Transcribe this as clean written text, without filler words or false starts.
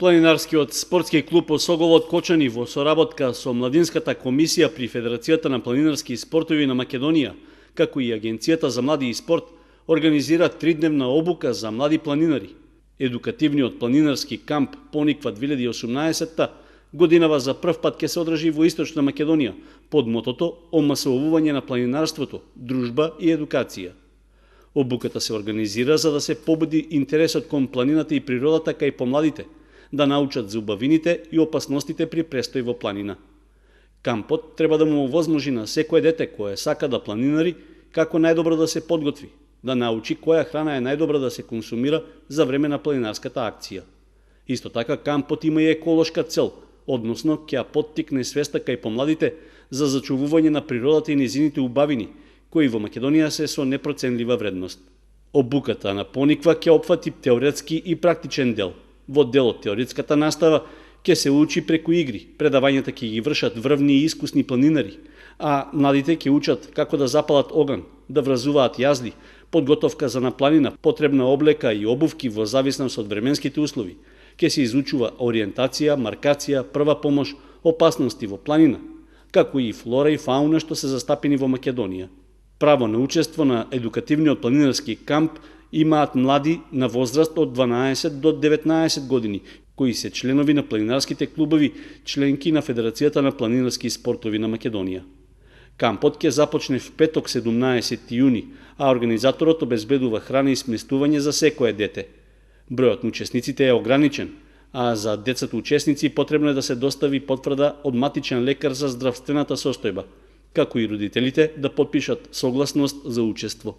Планинарскиот спортски клуб Осоговот Кочани во соработка со Младинската комисија при Федерацијата на планинарски спортови на Македонија, како и Агенцијата за млади и спорт, организира 3-дневна обука за млади планинари. Едукативниот планинарски камп Пониква 2018 годинава за прв пат ќе се одржи во Источна Македонија под мотото омасовување на планинарството, дружба и едукација. Обуката се организира за да се побуди интересот кон планината и природата кај помладите, да научат за убавините и опасностите при престој во планина. Кампот треба да му овозможи на секое дете кое сака да планинари како најдобро да се подготви, да научи која храна е најдобра да се консумира за време на планинарската акција. Исто така кампот има и еколошка цел, односно ќе ја поттикне свеста кај помладите за зачувување на природата и незините убавини, кои во Македонија се со непроценлива вредност. Обуката на Пониква ќе опфати теоретски и практичен дел. Во делот теоретската настава ќе се учи преку игри, предавањата ќе ги вршат врвни и искусни планинари, а младите ќе учат како да запалат оган, да вразуваат јазди, подготовка за на планина, потребна облека и обувки во зависност од временските услови. Ќе се изучува ориентација, маркација, прва помош, опасности во планина, како и флора и фауна што се застапени во Македонија. Право на учество на едукативниот планинарски камп имаат млади на возраст од 12 до 19 години, кои се членови на планинарските клубови, членки на Федерацијата на планинарски спортови на Македонија. Кампот ќе започне в петок 17 јуни, а организаторот обезбедува храна и сместување за секое дете. Бројот на учесниците е ограничен, а за децата учесници потребно е да се достави потврда од матичен лекар за здравствената состојба, како и родителите да потпишат согласност за учество.